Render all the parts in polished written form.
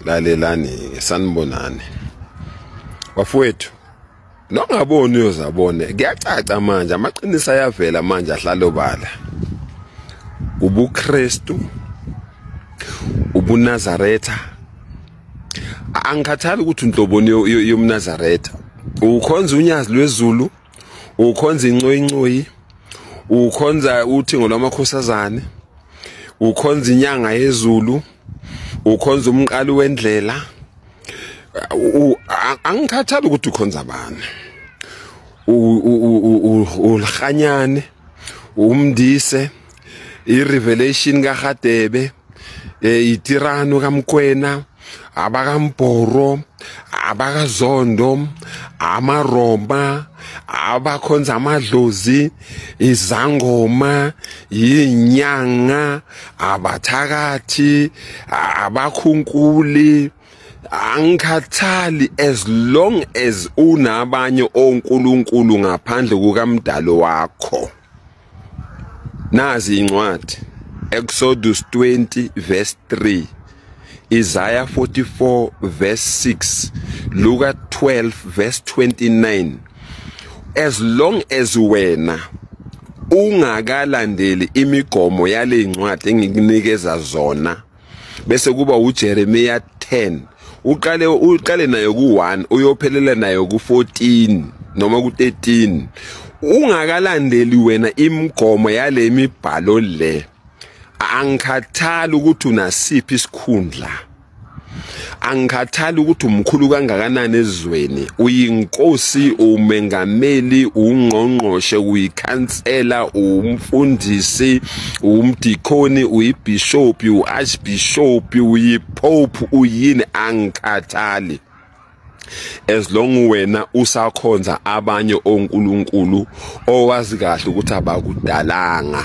Lalelani sanibonani bafowethu, nongaboni uyozabone. Kuyacaca manje, amaqiniso ayavela manje, ahlala obala. UbuKristu, ubuNazaretha, angikhathali ukuthi unhloboni yomNazaretha. Ukhonza unyazi lwezulu, ukhonza incoyincoyi, ukhonza uthingo lwamakhosazane, ukhonza inyanga yezulu, ukhonza umqali wendlela. Angikhathali ukuthi ukhonza bani. Ulhanyane, umndise, i-revelation kaHadebe, itirano kaMkwena, abakaMboro, abakaZondo, amaRoma, abakhonza amadlozi, izangoma, inyanga, abathakathi, abakhunkuli. Angikhathali as long as unabanye onkulunkulu ngaphandle kukamdalo wakho. Nazi incwadi, Exodus 20 verse 3, Isaiah 44 verse 6, Luka 12 verse 29. As long as wena ungakalandeli imigomo yale incwadi engikunikeza zona, bese kuba uJeremiah 10, uqale nayo ku1 uyophelela nayo ku14 noma ku13, ungakalandeli wena imigomo yale mibhalo le, angikhathali ukuthi unasiphi isikhundla, angikhathali ukuthi umkhulu kangakanani ezweni, uyinkosi, umengameli, ungqongqoshe, uyikhansela, umfundisi, umdikoni, uyibishop, uarchbishop, uyipope, uyini, angikhathali. As long wena usakhonza abanye onkulunkulu owazi kahle ukuthi abakudalanga,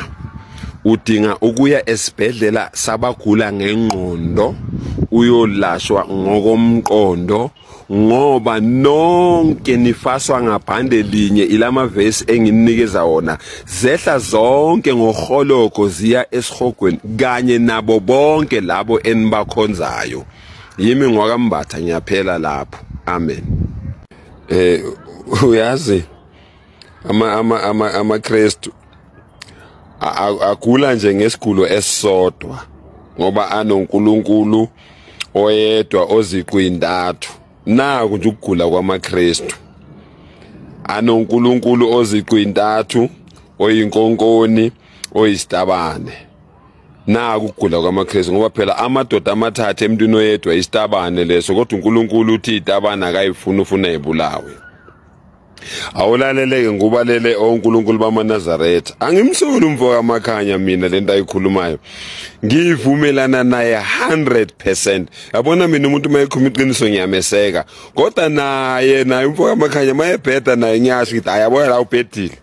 udinga ukuya esibhedlela sabagula ngengqondo uyolashwa ngokomqondo, ngoba nonke nifaswa ngabhande linye. Ilamavesi enginikeza wona zehla zonke ngohologo ziya esihogweni kanye nabo bonke labo enibakhonzayo. Yimi ngwakambatha, ngiyaphela lapho. Amen. Uyazi amaKristu agula nje ngesigulo esisodwa, ngoba anoNkulunkulu oyedwa oziqu intathu. Naku nje ukugula kwamaKristu, anoNkulunkulu oziqu intathu, oyinkonkoni, oyisitabane. Naku ukugula kwamaKristu, ngoba phela amadoda amathathu emntwini oyedwa isitabane leso, kodwa uNkulunkulu uthi itabane akayifuni, ufuna ibulawe. Awulaleleke ngubalele onkulunkulu bamaNazaretha. Angimsoli umfo kaMakhanya mina, lento ayikhulumayo ngivumelana naye 100%. Yabona mina umuntu mayekhuluma iqiniso ngiyameseka, kodwa naye umfo kaMakhanya mayebheda naye ngiyasho ngithi ayabona la ubhedile.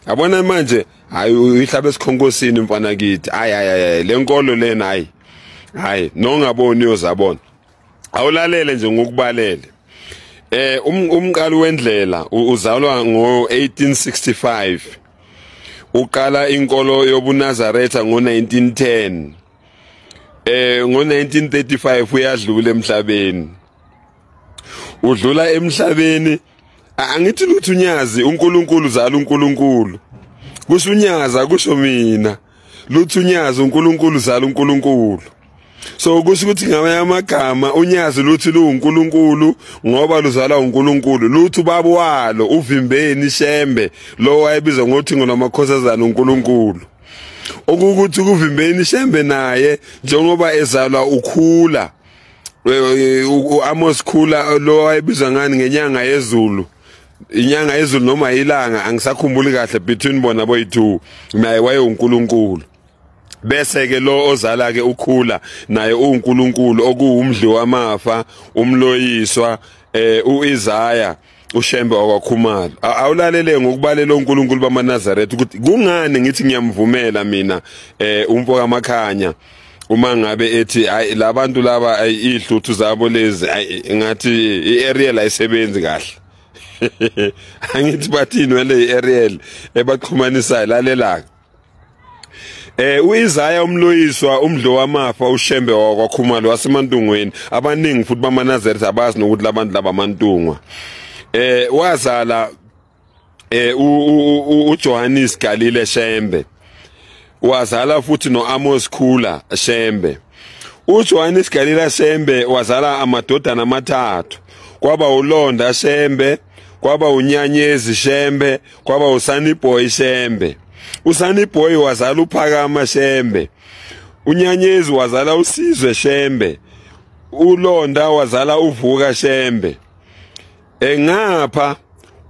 Yabona manje hayi uyihlabe esikhonkosini mfana kithi. Hayi hayi le nkolo lena, hayi hayi nongaboni uyozabona. Awulalele nje ngokubalele. Umqali wendlela uzalwa ngo-1865, uqala inkolo yobuNazaretha ngo-1910. Ngo-1935 uyadlula emhlabeni. Udlula emhlabeni, angithi lutho unyazi, uNkulunkulu uzala uNkulunkulu. Kusho unyazi, kusho mina. Lutho unyazi, uNkulunkulu uzala uNkulunkulu. So kusho ukuthi ngamanye amagama unyazi luthi luuNkulunkulu ngoba luzala uNkulunkulu. Lutho ubaba walo uvimbeni Shembe lo wayebizwa ngothingo lwamakhosazana uNkulunkulu. Okukuthi kuvimbeni Shembe naye njengoba ezalwa ukhula, uAmos Khula lo wayebizwa ngani ngenyanga yezulu, inyanga yezulu noma ilanga angisakhumbuli kahle, between bona boyi2 naye waye uNkulunkulu. Bese ke lo ozala ke ukhula naye uNkulunkulu, okuwumdli wamafa, umloyiswa, uIsaya uShembe wakwaKhumalo. Awulalele ngokubalela onkulunkulu bamaNazaretha ukuthi kungani ngithi ngiyamvumela mina umfo kaMakhanya uma ngabe ethi hayi labantu laba ihluthu zabo lezi ngathi iAriel ayisebenzi kahle. Angithi bathini wele iAriel ebaxhumanisayo. Lalela uIsaya umloyiswa umdlo wamafa uShembe wakwaKhumalo waseMantungweni, abaningi futhi bamaNazaretha abazi nokuthi labantu laba Mantungwa. Wazala uJohannes Galile Shembe, wazala futhi noAmos Khula Shembe. uJohannes Galile Shembe wazala amadodana amathathu, kwaba uLonda Shembe, kwaba uNyanyezi Shembe, kwaba uSunny Boy Shembe. uSunny Boy wazala uPhakama Shembe, uNyanyezi wazala uSizwe Shembe, uLonda wazala uVuka Shembe. Engapha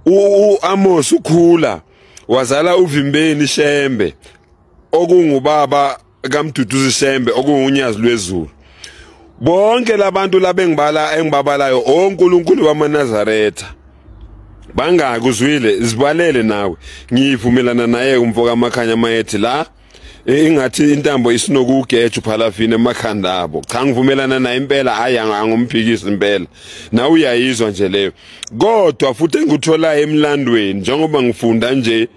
uAmos uKhula wazala uVimbeni Shembe, okungubaba kaMduduzi Shembe, okungunyazi lwezulu. Bonke labantu labengibala engibabalayo onkulunkulu bamaNazaretha bangakuzwile, zibalele nawe. Ngivumelana naye umfoka Makhanya mayethi la ingathi intambo isinokugeja uphalafini emakhanda abo. Cha, ngivumelana naye impela, hayi angumphikisi impela, nawe uyayizwa nje leyo. Kodwa futhi engikutholayo emlandweni njengoba ngifunda nje,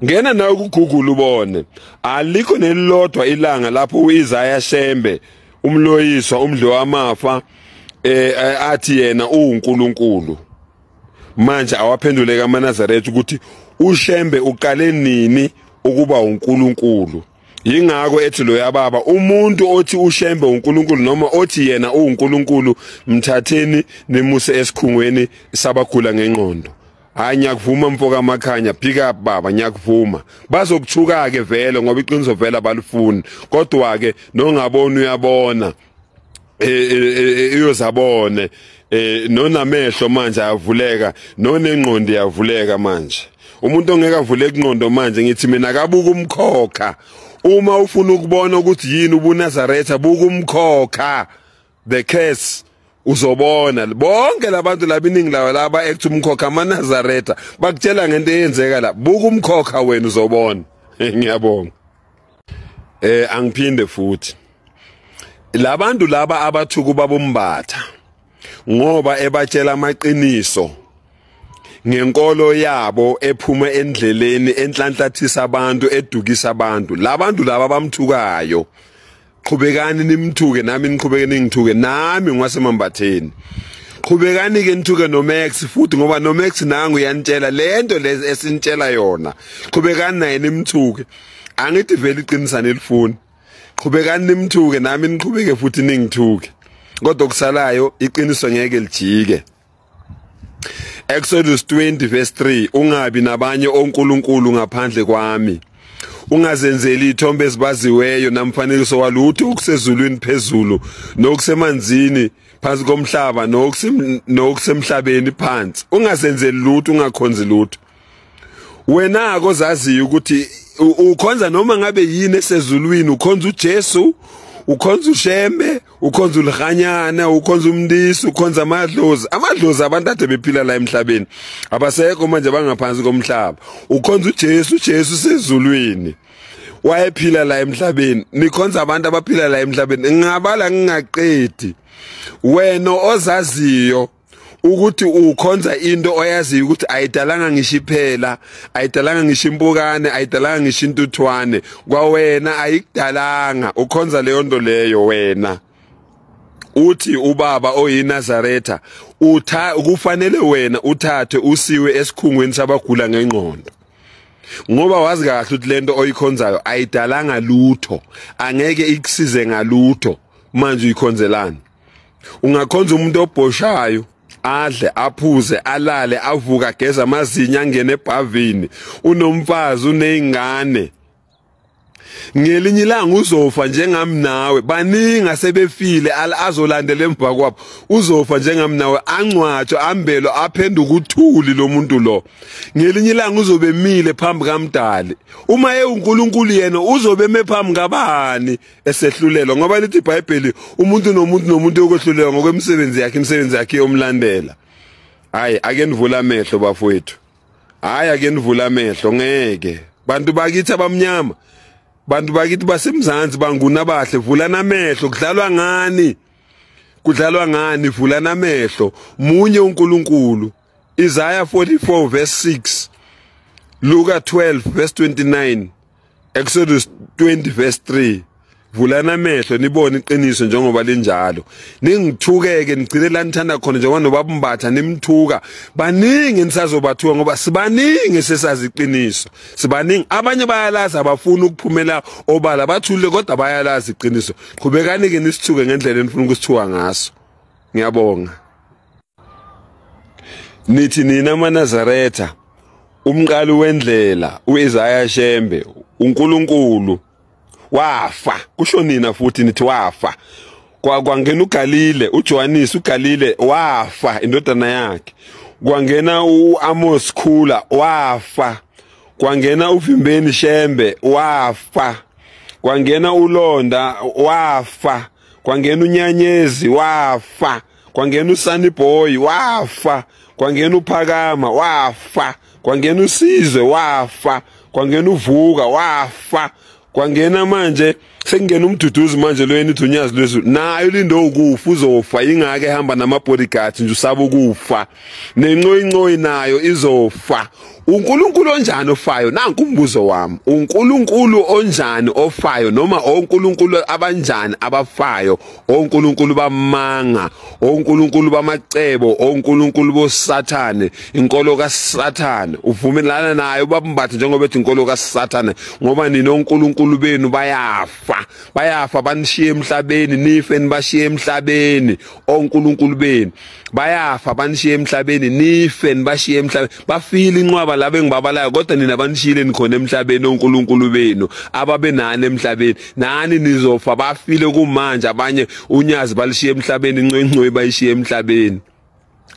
ngena nawe ku-Google ubone, alikho nelilodwa ilanga lapho uIsaya Shembe umloyiswa umdlo wamafa athi yena uNkulunkulu. Manje awaphenduleka amaNazaretha ukuthi uShembe uqale nini ukuba uNkulunkulu. Yingakho ethi lo yababa, umuntu othi uShembe uNkulunkulu noma othi yena uNkulunkulu, mthatheni nimuse esikhungweni sabagula ngengqondo. Hayi, ngiyakuvuma mfoka Makhanya, pick up baba, ngiyakuvuma. Bazokuthuka ke vele ngoba iqiniso vele abalifuni, kodwa ke nongabona uyabona, iyozabone, nonamehlo manje ayavuleka, nonengqondo iyavuleka manje. Umuntu ongeke avule ingqondo manje, ngithi mina akabuka umkhokha. Uma ufuna ukubona ukuthi yini ubuNazaretha, buka umkhokha, the curse, uzobona. Bonke labantu labiningi lawa laba ethi umkhokha amaNazaretha bakutshela ngento eyenzeka la, buka umkhokha wena uzobona. Ngiyabonga. Angiphinde futhi, labantu laba abathuka babumbatha ngoba ebatshela amaqiniso ngenkolo yabo ephuma endleleni, enhlanhlathisa abantu, edukisa abantu. Labantu laba bamthukayo, qhubekani nimthuke, nami niqhubeke ningithuke, nami ngwasemambatheni. Qhubekani ke nithuke noMax futhi, ngoba noMax nangu uyanitshela lento lezi esintshela yona. Qhubekani naye nimthuke, angithi vele iqinisane elifuni. Qhubekani nimthuke, nami niqhubeke futhi ningithuke, kodwa kusalayo iqiniso ngeke lijike. Exodus 20 verse 3, ungabi nabanye onkulunkulu ngaphandle kwami, ungazenzeli ithombe ezibaziweyo namfanekiso walutho okusezulwini phezulu, nokusemanzini phansi komhlaba, nokusemhlabeni phansi. Ungazenzeli lutho, ungakhonzi lutho. Wena akozaziyo ukuthi ukhonza noma ngabe yini esezulwini, ukhonza uJesu, ukhonza uShembe, ukhonza uLhanyana, ukhonza uMndisi, ukhonza amadlozi. Amadlozi abantu ade bephila la emhlabeni, abasekho manje, bangaphansi komhlaba. Ukhonza uJesu, uJesu sezulwini, wayephila la emhlabeni. Nikhonza abantu abaphila la emhlabeni. Ngingabala ngingaqedi. Wena ozaziyo ukuthi ukhonza into oyaziyo ukuthi ayidalanga ngisho iphela, ayidalanga ngisho impukane, ayidalanga ngisho intuthwane, kwawena ayikudalanga, ukhonza leyo nto leyo wena. Uthi ubaba oyiNazaretha, kufanele wena uthathe usiwe esikhungweni sabagula ngengqondo, ngoba wazi kahle ukuthi lento oyikhonzayo ayidalanga lutho, angeke ikusize ngalutho. Manje uyikhonzelani? Ungakhonza umuntu obhoshayo, adle, aphuze, alale, avuka, ageza amazinyo, angene ebhavini, unomfazi, uneyingane. Ngelinye ilanga uzofa njengami nawe. Baningi asebefile azolandela emva kwabo, uzofa njengami nawe, angcwatshwe, ambelwe, aphenduke uthuli lo muntu lo. Ngelinye ilanga uzobe emile phambi kaMdali. Uma ewuNkulunkulu yena uzobe eme phambi kabani esehlulelwa, ngoba lithi iBhayibheli umuntu nomuntu nomuntu uyokuhlulelwa ngokwemisebenzi yakhe, imisebenzi yakhe iyomlandela. Hayi, ake nivule amehlo bafowethu, hayi ake nivule amehlo, ngeke bantu bakithi abamnyama, bantu bakithi basemzansi, banguna bahle, vulana amehlo. Kudlalwa ngani? Kudlalwa ngani? Vulana amehlo. Munye uNkulunkulu. Isaiah 44 verse 6, Luka 12 verse 29, Exodus 20 verse 3. Vulana amehlo nibone iqiniso njengoba linjalo. Ningithukeke nigcine la nithanda khona njengoba nobaba Mbatha nimthuka. Baningi nisazobathuka ngoba sibaningi sesazi iqiniso. Sibaningi abanye bayalazi abafuna ukuphumela obala bathule kodwa bayalazi iqiniso. Qhubekani ke nisithuke ngendlela enifuna ukusithuka ngaso. Ngiyabonga. Nithi nina amaNazaretha umqali wendlela uIsaiah Shembe uNkulunkulu wafa, kusho nina futhi nithi wafa. Kwangena uGalile, uJohannes uGalile wafa indodana yakhe. Kwangena uAmos Khula wafa. Kwangena uVimbeni Shembe wafa. Kwangena uLonda wafa. Kwangena uNyanyezi wafa. Kwangena uSunny Boy wafa. Kwangena uPhakama wafa. Kwangena uSizwe wafa. Kwangena uVuka wafa. Kwangena manje sengena uMduduzi manje lo yena uNyazi lwezulu naye ulindo ukufa uzofa, ingake ehamba nama bodyguards nje usaba ukufa. Nencoyincoyi nayo izofa. uNkulunkulu onjani ofayo? Nanku umbuzo wami. uNkulunkulu onjani ofayo noma oNkulunkulu abanjani abafayo? oNkulunkulu bamanga, oNkulunkulu bamacebo, oNkulunkulu boSathane, inkolo kaSathane. Uvumelana nayo babambathe njengoba ethi inkolo kaSathane ngoba nina oNkulunkulu benu bayafa. Bayafa banishiye emhlabeni, nife nibashiye emhlabeni. oNkulunkulu benu bayafa banishiye emhlabeni, nife nibashiye emhlabeni. Bafile inqwaba laba engibabalayo kodwa nina banishiyile nikhona emhlabeni. oNkulunkulu benu ababe nani emhlabeni, nani nizofa. Bafile kumanje abanye uNyazi balishiye emhlabeni, incoyincoyi bayishiye emhlabeni.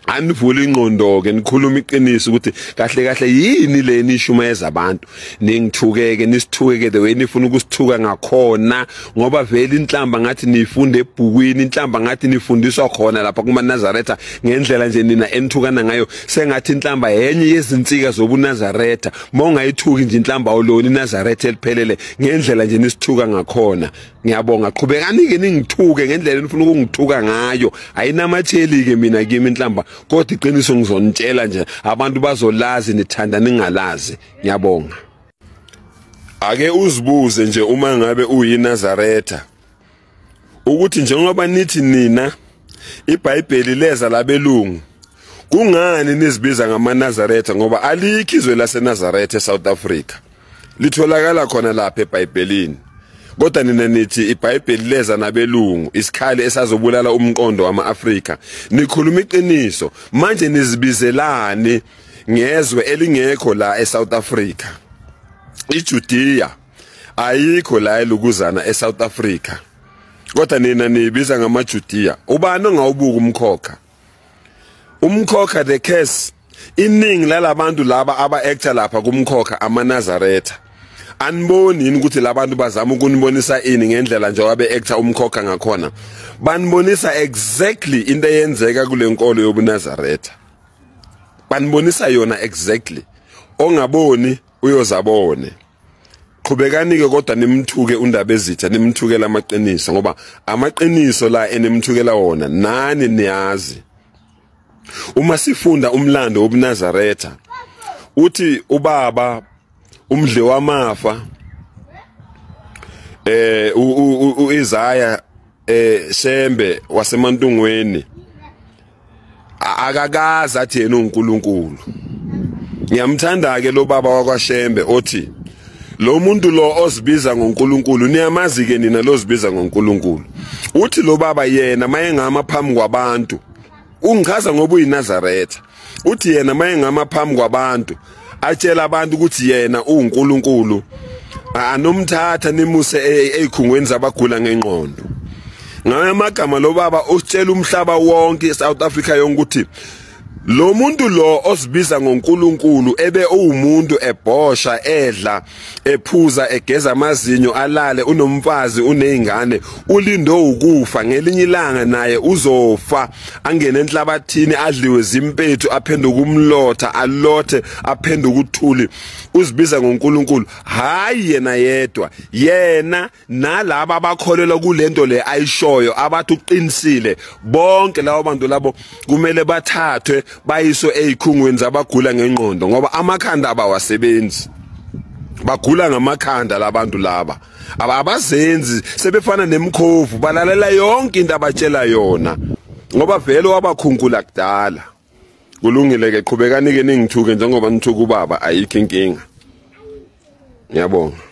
Anivule ingqondo ke nikhuluma iqiniso ukuthi kahle kahle yini le nishumayeza abantu. Ningithukeke nisithukeke the way nifuna ukusithuka ngakhona ngoba vele inhlamba ngathi nifunde ebhukwini, inhlamba ngathi nifundiswa khona lapha kumaNazaretha ngendlela nje nina enithukana ngayo. Sengathi inhlamba yenye yezinsika zobuNazaretha. Mawungayithuki nje inhlamba awulona iNazaretha eliphelele ngendlela nje nisithuka ngakhona. Ngiyabonga. Qhubekani ke ningithuke ngendlela enifuna ukungithuka ngayo. Ayinamatheli ke mina kimi inhlamba kodwa iqiniso ngizonitshela nje abantu bazolazi nithanda ningalazi. Ngiyabonga. Ake uzibuze nje uma ngabe uyiNazaretha ukuthi njengoba nithi nina iBhayibheli leza labelungu, kungani nizibiza ngamaNazaretha? Ngoba alikho izwe laseNazaretha eSouth Africa, litholakala khona lapha eBhayibhelini. Kodwa nina nithi iBhayibheli leza nabelungu, isikhali esazobulala umqondo wama-Afrika. Nikhuluma iqiniso manje, nizibizelani ngezwe elingekho la eSouth Africa? IJudea ayikho la elukuzana eSouth Africa, kodwa nina nibiza ngamaJudea. Ubani ongawubuka umkhokha? Umkhokha the curse. Iningi lalabantu laba aba-actor lapha kumkhokha amaNazaretha. Aniboni yini ukuthi labantu bazama ukunibonisa ini ngendlela njengoba be-actor umkhokha ngakhona? Banibonisa exactly into eyenzeka kule nkolo yobuNazaretha. Banibonisa yona exactly. Ongaboni uyozabone. Qhubekani ke kodwa nimthuke uNdabezitha, nimthukela amaqiniso ngoba amaqiniso la enimthukela wona nani niyazi. Uma sifunda umlando wobuNazaretha uthi ubaba umdle wamafa uIsaiah Shembe waseMantungweni akakazi athi yena uNkulunkulu. Ngiyamthanda ke lo baba wakwaShembe othi lo muntu lo ozibiza ngoNkulunkulu, niyamazi ke nina lo ozibiza ngoNkulunkulu. Uthi lo baba yena mayengama phambi kwabantu, ungichaza ngoba uyiNazaretha. Uthi yena mayengama phambi kwabantu atshela abantu ukuthi yena uNkulunkulu, anomthatha nimuse ezikhungweni zabagula ngengqondo. Ngayo amagama lo baba usitshela umhlaba wonke, iSouth Africa yonke ukuthi lo muntu lo osibiza ngoNkulunkulu ebe uwumuntu ebhosha, edla, ephuza, egeza amazinyo, alale, unomfazi, unezingane, ulindo ukufa. Ngelinye ilanga naye uzofa, angene enhlabathini, adliwe zimpethu, aphenduke umlotha, alothe, aphenduke uthuli. Uzibiza ngoNkulunkulu. Hayi yena yedwa, yena nalabo abakholelwa kulento le ayishoyo abathi uqinisile, bonke labo bantu labo kumele bathathwe bayiswe ezikhungweni zabagula ngengqondo ngoba amakhanda abawasebenzi. Bagula ngamakhanda labantu laba, abazenzi, sebefana nemkhovu, balalela yonke into abatshela yona ngoba vele wabakhunkula kudala. Kulungile ke, qhubekani ke ningithuke njengoba nithuka ubaba, ayikho inkinga. Ngiyabonga.